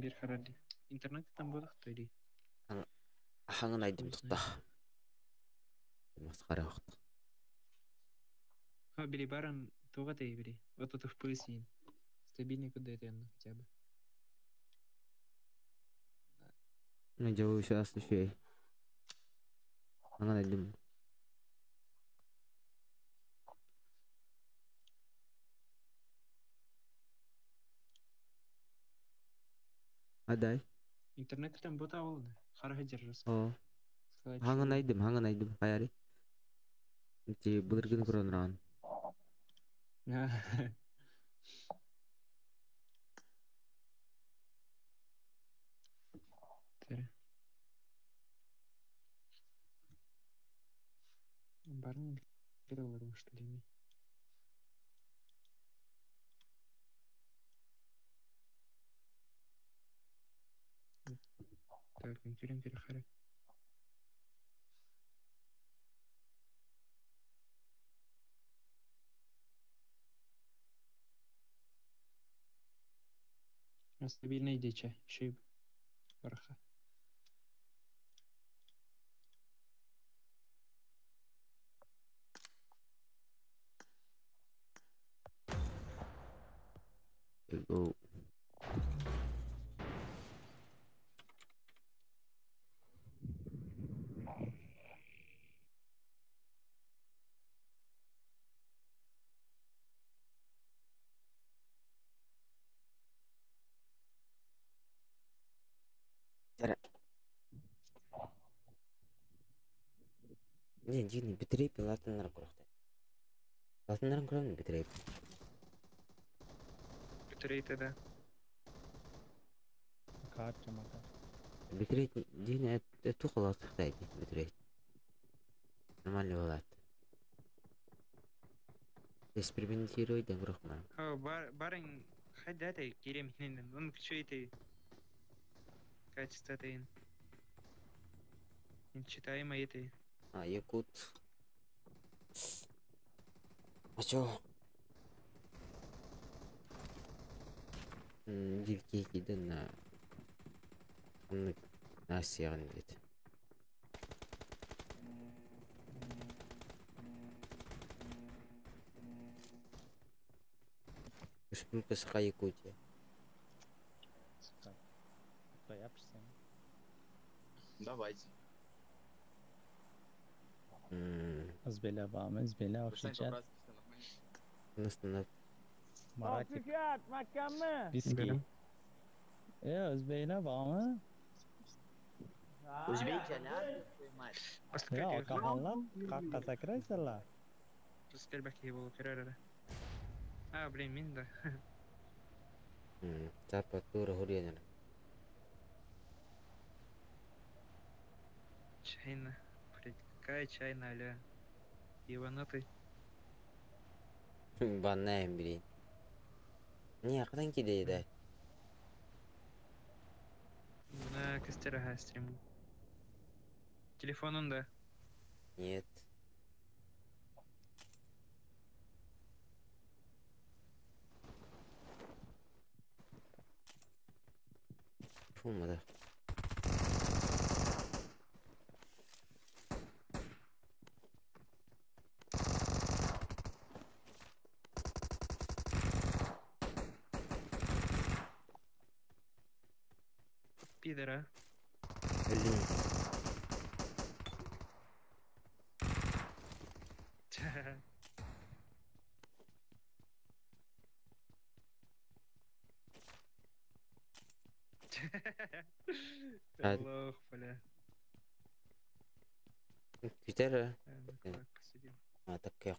Bir харали. Интернет там будет кто ли? Хаҥан айдым Хуй знает. тутта. Масқара вақт. Ха, били баран туға ты били. Вот тут в пыльсин. Стабильный куда это хотя бы. Дьэ сейчас үчүгэй. Хаҥан айдым. Адай. Интернет там бота олды. Хара держится. О. Сказать, Хаҥан что айдым, хаҥан айдым. Хайари. Ити былыргыны көрөн. Тере. Баран олору что ли? Так, интерен хара. Стабильный дича. Шиб. Барха. Go. Тара. Не, дьиҥ битрейт латыннар көрөхтөр. Латыннарын көрөм битрейт. Битрейт да. Карта мака. Битрейт дьиҥ туох олоохтой битрейт. Нормально болот. Экспериментируй да көрөх маа. О, бар барин хайда ты кирем хинен. Он что это? Качество ты. Нечитаемое это. А, Якут. А чё? Дивки киден на... На сиан бит. Республика Саха Якутия. Сука. Боябся. Давайте. O'zbeklar bormi? O'zbeklar Вы сами o'xshaydi. по-братски всё нормально. Настанов. Maratик. Mahkammi? Viski. Берем. E, o'zbeklar bormi? O'zbekchalar, мать. Yo, okaxonlar, qaqqa sakraysizlar. А, блин, мин да. Запад тура хурьяна. Чайна. Блять, какая чайна, аля. Ебанутый. Баннаем, блин. Не, кадан кидей да. На костерага стриму. Телефон он, да. Нет. Фу, мада. Пидора. Блин. А- Лох, бля. Питер. Ну, так, посидим. А, так я